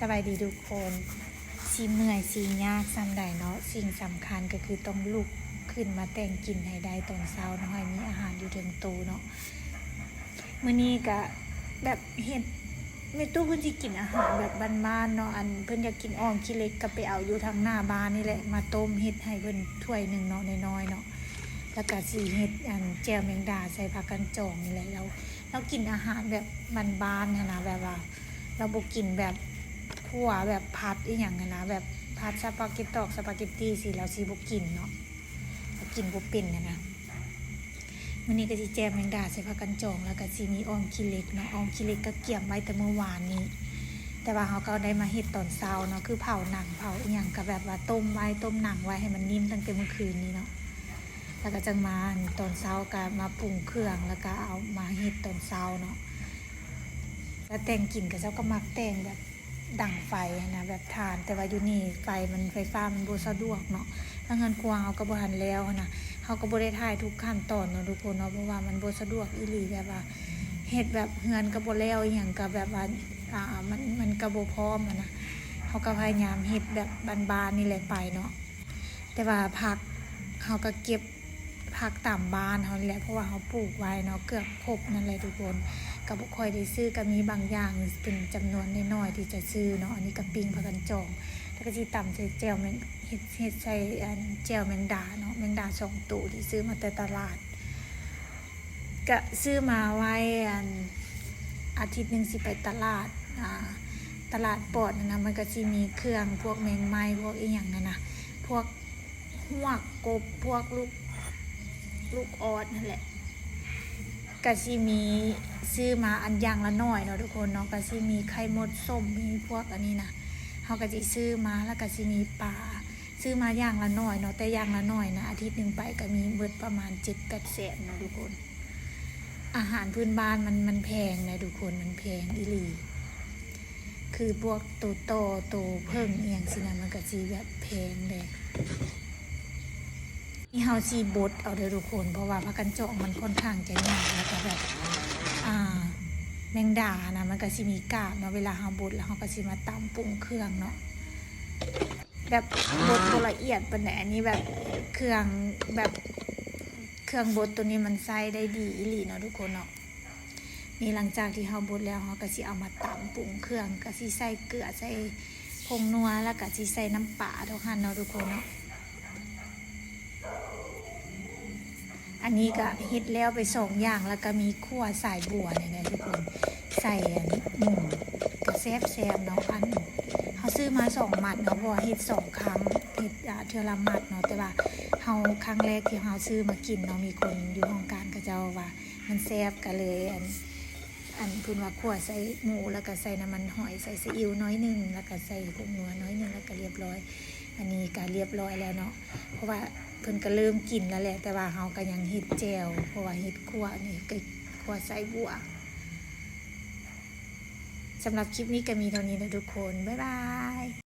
ສະບາຍດີທຸກຄົນ. ຊິເມື່ອຍຊິຍາກສ່ຳໃດເນາະ, ສິ່ງສຳຄັນກໍຄືຕ້ອງລຸກຂຶ້ນມາແຕ່ງກິນໃຫ້ໄດ້ຕອນເຊົ້າເນາະ, ໃຫ້ມີອາຫານຢູ່ເທິງໂຕເນາະ. ມື້ນີ້ກະແບບເຮັດ ແມ່ຕູ້ເພິ່ນຊິກິນອາຫານແບບບ້ານໆເນາະ, ອັນເພິ່ນຢາກກິນອ່ອມຂີ້ເຫຼັກກໍໄປເອົາຢູ່ທາງໜ້າບ້ານນີ້ແຫຼະ ມາຕົ້ມເຮັດໃຫ້ເພິ່ນຖ້ວຍໜຶ່ງເນາະ ນ້ອຍໆເນາະ. ແລ້ວກະຊິເຮັດອັນແຈ່ວແມງດາໃສ່ຜັກກັນຈອງນີ້ແຫຼະ. ລາວ ລາວກິນອາຫານແບບບ້ານໆຫັ້ນນະ, ແບບວ່າລາວບໍ່ກິນແບບຂົ້ວແບບຜັດອີ່ຫຍັງຫັ້ນນະ, ແບບຜັດສະປາເກັດຕອກ ສະປາເກັດຕີຊີ້ ລາວຊິບໍ່ກິນເນາະ, ລາວກິນບໍ່ເປັນຫັ້ນນະ. ມື້ນີ້ກໍຊິແຈ່ວແມງດາໃສ່ຜັກກັນຈອງ ແລ້ວກໍຊິມີອ່ອມຂີ້ເຫຼັກເນາະ. ອ່ອມຂີ້ເຫຼັກກໍກຽມໄວ້ແຕ່ມື້ວານນີ້ ແຕ່ວ່າເຮົາກໍໄດ້ມາເຮັດຕອນເຊົ້າເນາະ, ຄືເຜົາໜັງເຜົາອີ່ຫຍັງ ກໍແບບວ່າຕົ້ມໄວ້ ຕົ້ມໜັງໄວ້ໃຫ້ມັນນິ່ມຕັ້ງແຕ່ມື້ຄືນນີ້ເນາະ. ແລ້ວກໍຈັ່ງມາຕອນເຊົ້າກໍມາປຸງເຄື່ອງ ແລ້ວກໍເອົາມາເຮັດຕອນເຊົ້າເນາະ. ແລ້ວແຕ່ງກິນ ເຂົາເຈົ້າກໍມັກແຕ່ງແບບດັງໄຟຫັ້ນນະ ແບບຖ່ານ, ແຕ່ວ່າຢູ່ນີ້ໄຟມັນ ໄຟຟ້າມັນບໍ່ສະດວກເນາະ. ແລ້ວເຮືອນຄົວເຮົາກໍບໍ່ທັນແລ້ວຫັ້ນນະ, ເຮົາກໍບໍ່ໄດ້ຖ່າຍທຸກຂັ້ນຕອນເນາະທຸກຄົນເນາະ, ເພາະວ່າມັນບໍ່ສະດວກອີ່ຫຼີ ແບບວ່າເຮັດແບບເຮືອນກໍບໍ່ແລ້ວ ອີ່ຫຍັງກໍແບບວ່າ ອ່າ ມັນ ມັນກໍບໍ່ພ້ອມຫັ້ນນະ. ເຮົາກໍພະຍາຍາມເຮັດແບບບ້ານໆນີ້ແຫຼະໄປເນາະ. ແຕ່ວ່າຜັກ ເຮົາກໍເກັບຜັກຕາມບ້ານເຮົານີ້ແຫຼະ ເພາະວ່າເຮົາປູກໄວ້ເນາະ ເກືອບຄົບນັ້ນແຫຼະທຸກຄົນ. ກໍບໍ່ຄ່ອຍໄດ້ຊື້ ກໍມີບາງຢ່າງເປັນຈຳນວນນ້ອຍໆທີ່ຈະຊື້ເນາະ. ອັນນີ້ກໍປີ້ງຜັກກັນຈອງ ແລ້ວກໍຊິຕຳໃສ່ແຈ່ວແມງ ເຮັດ ເຮັດໃສ່ອັນແຈ່ວແມງດາເນາະ, ແມງດາສອງໂຕທີ່ຊື້ມາແຕ່ຕະຫຼາດ. ກະຊື້ມາໄວ້ ອັນ ອາທິດໜຶ່ງຊິໄປຕະຫຼາດ ອ່າ ຕະຫຼາດປອດຫັ້ນນະ, ມັນກະຊິມີເຄື່ອງພວກແມງໄມ້ ພວກອີ່ຫຍັງຫັ້ນນະ, ພວກຮວກກົບ ພວກລູກ ລູກອອດຫັ້ນແຫຼະ. ກະຊິມີ ຊື້ມາອັນຢ່າງລະໜ້ອຍເນາະທຸກຄົນເນາະ, ກະຊິມີໄຂ່ມົດສົ້ມ ມີພວກອັນນີ້ນະ, ເຮົາກະຊິຊື້ມາ ແລ້ວກະຊິມີປາ ຊື້ມາຢ່າງລະໜ້ອຍເນາະ, ແຕ່ຢ່າງລະໜ້ອຍນະ ອາທິດໜຶ່ງໄປກໍມີເບິດປະມານເຈັດແປດແສນເນາະທຸກຄົນ. ອາຫານພື້ນບ້ານມັນ ມັນແພງນະທຸກຄົນ, ມັນແພງອີ່ຫຼີ. ຄືພວກໂຕຕໍ່ ໂຕເຜິ້ງອີ່ຫຍັງຊີ້ນະ ມັນກໍຊິແບບແພງແດ່. ນີ້ເຮົາຊິບົດເອົາເດີທຸກຄົນ, ເພາະວ່າຜັກກັນຈອງມັນຂ້ອນຂ້າງຈະໃຫຍ່ ແລ້ວກໍແບບ ອ່າ ແມງດານະ ມັນກໍຊິມີກາບເນາະ. ເວລາເຮົາບົດແລ້ວ ເຮົາກໍຊິມາຕຳປຸງເຄື່ອງເນາະ. ແບບບົດບໍ່ລະອຽດປານໃດ, ອັນນີ້ແບບເຄື່ອງ ແບບເຄື່ອງບົດໂຕນີ້ມັນໃຊ້ໄດ້ດີອີ່ຫຼີເນາະທຸກຄົນເນາະ. ນີ້ຫຼັງຈາກທີ່ເຮົາບົດແລ້ວ ເຮົາກໍຊິເອົາມາຕຳປຸງເຄື່ອງ, ກໍຊິໃສ່ເກືອ ໃສ່ຜົງນົວ ແລ້ວກໍຊິໃສ່ນ້ຳປາເທົ່ານັ້ນເນາະທຸກຄົນເນາະ. ອັນນີ້ກໍເຮັດແລ້ວໄປສອງຢ່າງ ແລ້ວກໍມີຂົ້ວສາຍບົວນີ້ນະທຸກຄົນ ໃສ່ອັນໝູ ກໍແຊບໆເນາະ. ອັນ ເຮົາຊື້ມາສອງມັດເນາະ ເພາະວ່າເຮັດສອງຄັ້ງ ເຮັດ ອ່າ ເທື່ອລະມັດເນາະ. ແຕ່ວ່າເຮົາ ຄັ້ງແລກທີ່ເຮົາຊື້ມາກິນເນາະ ມີຄົນຢູ່ຫ້ອງການເຂົາເຈົ້າວ່າມັນແຊບ ກໍເລີຍ ອັນ ອັນ ເພິ່ນວ່າຂົ້ວໃສ່ໝູ ແລ້ວກໍໃສ່ນ້ຳມັນຫອຍ ໃສ່ຊີອິ້ວໜ້ອຍໜຶ່ງ ແລ້ວກໍໃສ່ຜົງນົວໜ້ອຍໜຶ່ງ ແລ້ວກໍລຽບຮ້ອຍ. ອັນນີ້ກໍລຽບຮ້ອຍແລ້ວເນາະ ເພາະວ່າເພິ່ນກໍເລີ່ມກິນແລ້ວແຫຼະ, ແຕ່ວ່າເຮົາກໍຍັງເຮັດແຈ່ວ ເພາະວ່າເຮັດຂົ້ວນີ້ ກໍຂົ້ວໃສ່ບົວ. ສຳລັບຄລິບນີ້ກໍມີເທົ່ານີ້ນະທຸກຄົນ ບາຍບາຍ.